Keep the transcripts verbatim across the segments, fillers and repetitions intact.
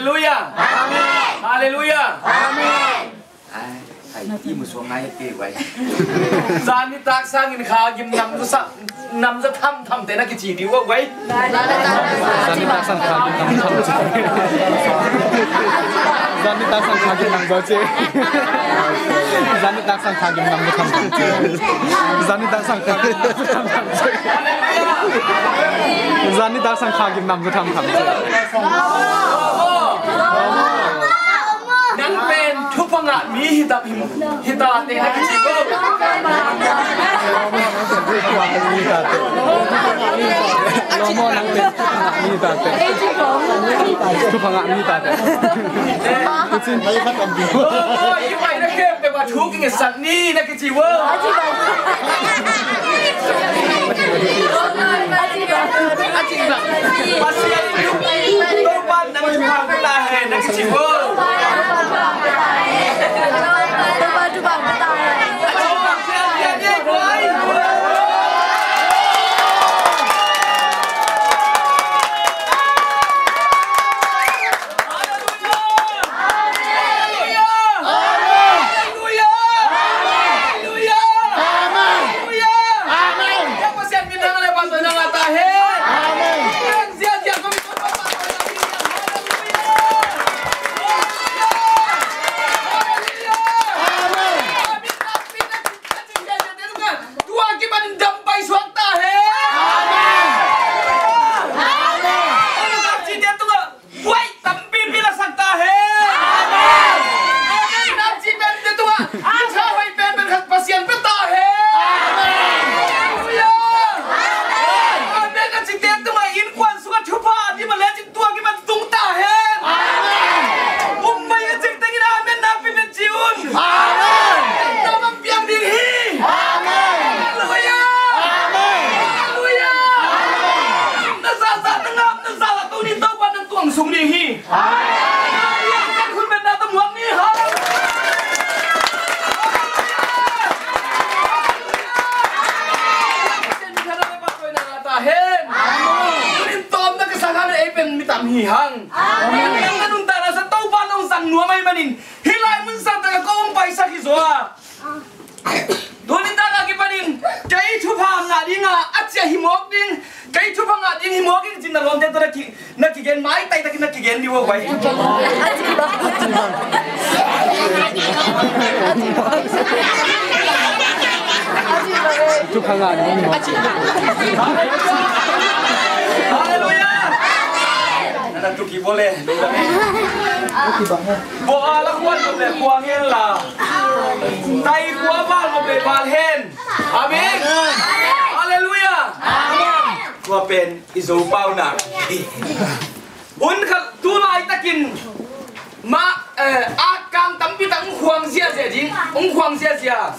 Halleluiah. Amen. Halleluiah. Amen. Ai, ai, i mu suang ngai pe wai. Zan nitak sangin kha gim nam za sa, nam za tham tham te na kici ding uh wai. Zan nitak sang kha gim nam za tham tham ci. Zan nitak sang kha gim nam za ci. Zan nitak sang kha gim nam za tham tham ci. Zan nitak sang kha gim nam za tham tham ci. Zan nitak sang kha gim nam za tham tham ci. Nang pen thupha ngah mi hi ta, hi ta te na kici ko. Lawm aw, nang pen thupha ngah mi hi ta te. Thupha ngah mi hi ta te. Kucin. Oh, i pai na kem pe ba thu kingesak ni na kici wo. Pasian in Topa nang thupha ta hen na kici wo. Tua kipan dam pai suak ta hen. Amen. Amen. Amen. Buai tampi pi la sak ta hen. Amen. Amen. Nam ci pen te tua, a tha hoi pen pen khat Pasian pe ta hen. Amen. Halleluiah. Amen. Amen. Na ci te tua innkuan sungah thupha di ma le ci tua kipan tung ta hen. Amen. Mumbai a cik tengin amen nakpi pen ci un. Amen. Tawh bang piang ding hi. Amen. Halleluiah. Amen. Halleluiah. Amen. Na zahzah na ngap na zahzah Tuni Topa nang tuang sung ding hi. Amen. Kan khun bet na ta muang ni. Halleluiah. Halleluiah. Tunin tawm na ka sang hang ei pen mi tam hi hang. Amen. Nang na nuntakna sa Topa nong zang nuam ahih manin hih lai mun sangtak ah kong paisak hi zaw a. Tuni tak a kipanin kei thupha ngah ding a, a ciah hi mawk ding, kei thupha ngah ding hi mawk ding cin na lawmte tawh na ki, na kigen maitai takin na kigen ding uh a vai. Thupha ngah ding. Halleluiah. Na na tuki bole. Bo a la khuan lo le khuang hen la. Tai khua val lo le val hen. Amen. Halleluiah. Tua pen i Zo pau nak. Hun khat tu laitakin mah, eh, ak kang tampi tak hong khuang ziazia ding, hong khuang ziazia.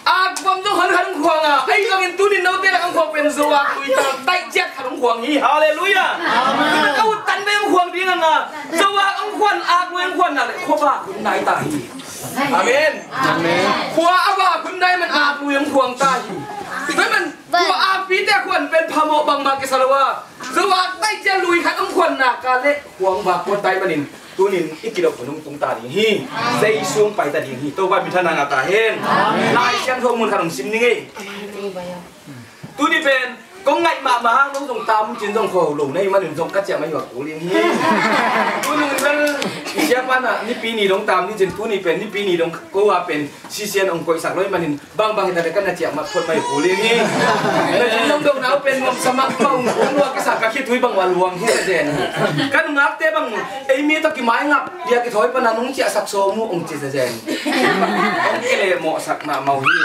Ak bom zong hon khat hong khuang a, ahi zongin tunin note lak hong khuang pen Zo ak lui tak taih ciat khat hong khuang hi. Halleluiah. Amen. Ka ut tan vei hong khuang ding a nga, Zo ak hong khuan, ak lui hong khuan nak le khua vak hun nai ta hi. Amen. Amen. Khua a vak hun nai man ak lui hong khuang ta hi. Tua man tua akpite khuan pen phamawh bangmah kisa lo a, Zo ak taih ciat lui khat hong khuan nak a le khuang vak khuan tai manin tunin i kidop hun hong tung ta ding hi. Jesu hong pai ta ding hi. Topa minthanna ngah ta hen. Lai Siangtho mun khat hong sim ning ei. Tuni pen kong ngaih mahmah hang, nong zong tam cin zong kho lo na hih manin zong ka ciah mai hua kul ding hi. Tunung bel i siapa na nipi ni dong tam ni cin, tuni pen nipi ni dong ko a pen sisian hong koihsak lo hih manin bangbang hita le ka na ciah mah phot mai kul ding hi. Na cin nong dong nau pen nuam sa mah pau hong kul lua kisa ka khitui bang ua luang hi zen. Ka nungakte bang ei mi tawh kimai ngap dia kithawi pana nung ciahsak sawm uh hong ci zen. Hong kele mawhsak mahmah uh hi.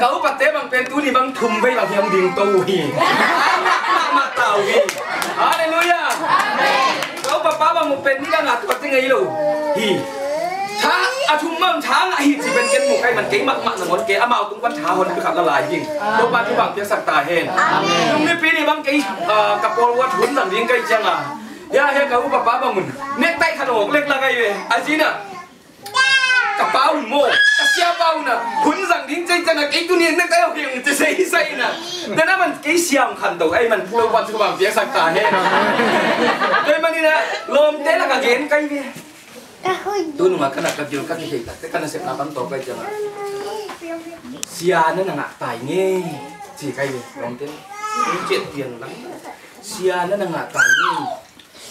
Ka upate bang pen tuni bang thum vei bang hiam ding to uh hi. Mahmah ta uh hi. Halleluiah. Ka upa pa bang uh pen ni ka ngah tua ti ngei lo hi. Tha a thum man tha ngah hi ci pen ken mu kai man kei mahmah nangawn kei amau tung pan tha hon pi khat la lai ding. Topa thu bang piaksak ta hen. Nung nipi ni bang kei, ah, ka pawl ua thun zang ding kai ciang a. Ya he ka upa pa bang un. Nek tai khat awk lek la kai ve. A zina. Ka pa un maw, ka siapa un ah hun zang ding cei ciang a kei tuni na kai hong hiang ci sei sei na. Na na man kei siam khan to ei man Topa thupha piaksak ta hen. Tua ahih manin ah lawmte lak ah gen kai ve. Tu nung ah ka na ka gil ka kihei tak te ka nasepna pan tawh kai ciang ah sia na na ngah tai ngei ci kai ve. Lawmte na ciat pian lang sia na na ngah tai ngei.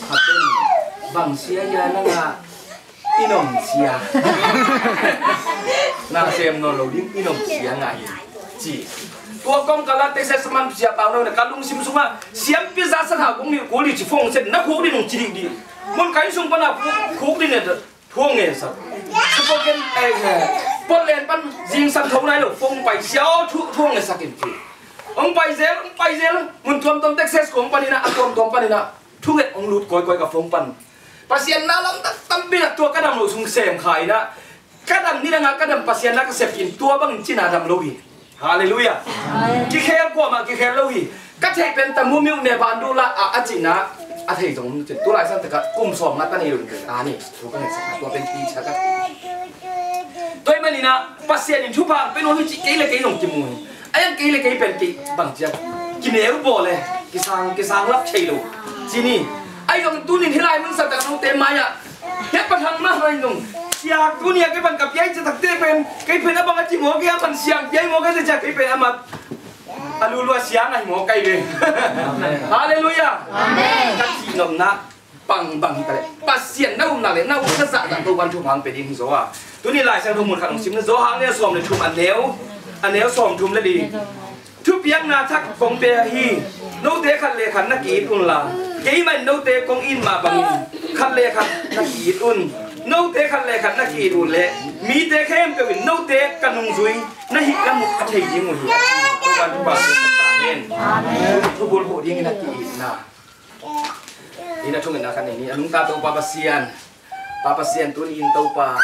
Hapen bang sia ia na ngah? I nom sia. Na sem nawn lo ding i nom sia ngah hi ci. Tua kawmkal ah Texas man siapa un ah ka lungsim sungah siampi za sa thau kong nih kul nih ci phone sen na khuk ding nong ci ding ding. Mun ka inn sung pan a khuk ding ne thu hong ngetsak. Spokane, eh, Portland pan zingsang tho nai lo phone pai sia aw thu thu hong ngetsak in ci. Hong pai zel hong pai zel mun tuamtuam Texas kong panin ah a tuamtuam panin ah thunget hong lut kawikawi ka phone pan. Pasian na lamdang tampi nak tua ka dam loh sung sem kha in ah ka dam nidang ah ka dam Pasian na ka sep in tua bangin cina dam lo hi. Halleluiah. Kikhel kuamah kikhel lo hi. Ka theih pen tamu miuh ne bandu lah ah a cina a thei zong um cin tu lai san takah kum sawm nga ta nei lo in ka ni thu ka ngetsak tua pen pi sa ka. Tua ahih manin ah Pasian in thupha pen hong hi cih kei le kei zong kimu hi. A iang kei le kei pen kei bang ciang kineu bawl e. Kisang kisang lap thei lo ci ni. Ahi zong tunin hih lai mun sa tak note mai-ah hia pathang mahmah in zong sia tuni-ah kei pan ka piai citak te pen kei pen a bang a ci maw kei a man siang piai maw kei te ciah kei pen a mat a lulua siang ahi maw kai ve. Halleluiah. Ka cih nopna bangbang hi ta leh Pasian na upna le na upna zahzah Topan thupha hong pia ding hi zaw a. Tuni Lai Siangtho mun khat hong sim na Johan a lian sawm le thum a neu a neu sawm thum le li. Thupiakna thak kong pia hi. Note khat le khat na ki-it unla keimah in note kong it mah bangin khat le khat na ki-it un. Note khat le khat na ki-it uh leh mite khempeuh in note ka nungzui na hih na muh a thei ding uh hi. Amen. Thubul huh dingin a ki-itna. Ina thungetna khat nei ni a nungta Topa Pasian. Pa Pasian tuni in Topa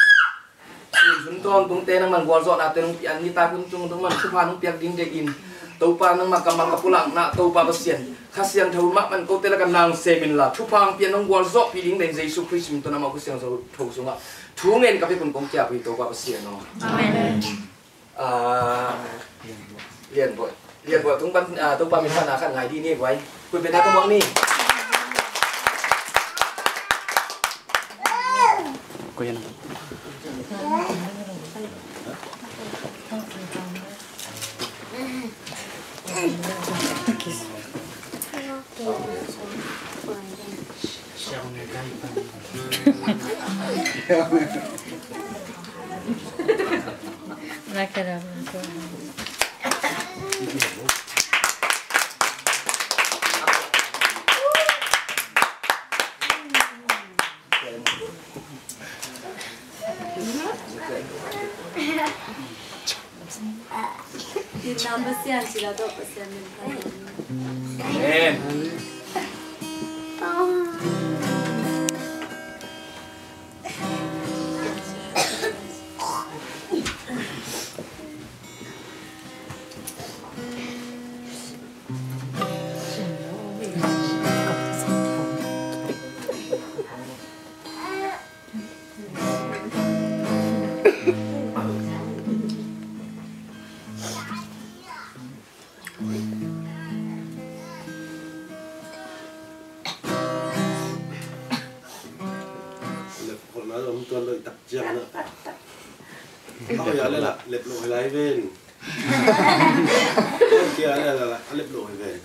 sunsun tawntungte nangman gualzawhnate nong pian nitak hun tung nangman thupha nong piak ding deihin Topa nangman kammal ka pulakna Topa Pasian Kha Siangtho mahmah kote laka nang sem inla thupha hong pian nong gualzawhpih ding deihin Jesu Khrist min tawh amau Kha Siangtho sungah thu ngen ka pia kun kong kiap hi Topa Pasian aw. Amen. Ah, Lian Buai. Lian Buai tung pan, ah, Topa min pan a khat ngai dih ni Buai. Kun pen a tung ni. Ko yan. Amen. Lep khol na zong tuan lo i tak ciang na. Au ya le la lep lo hi lai ven. Kia le la la lep lo hi ven.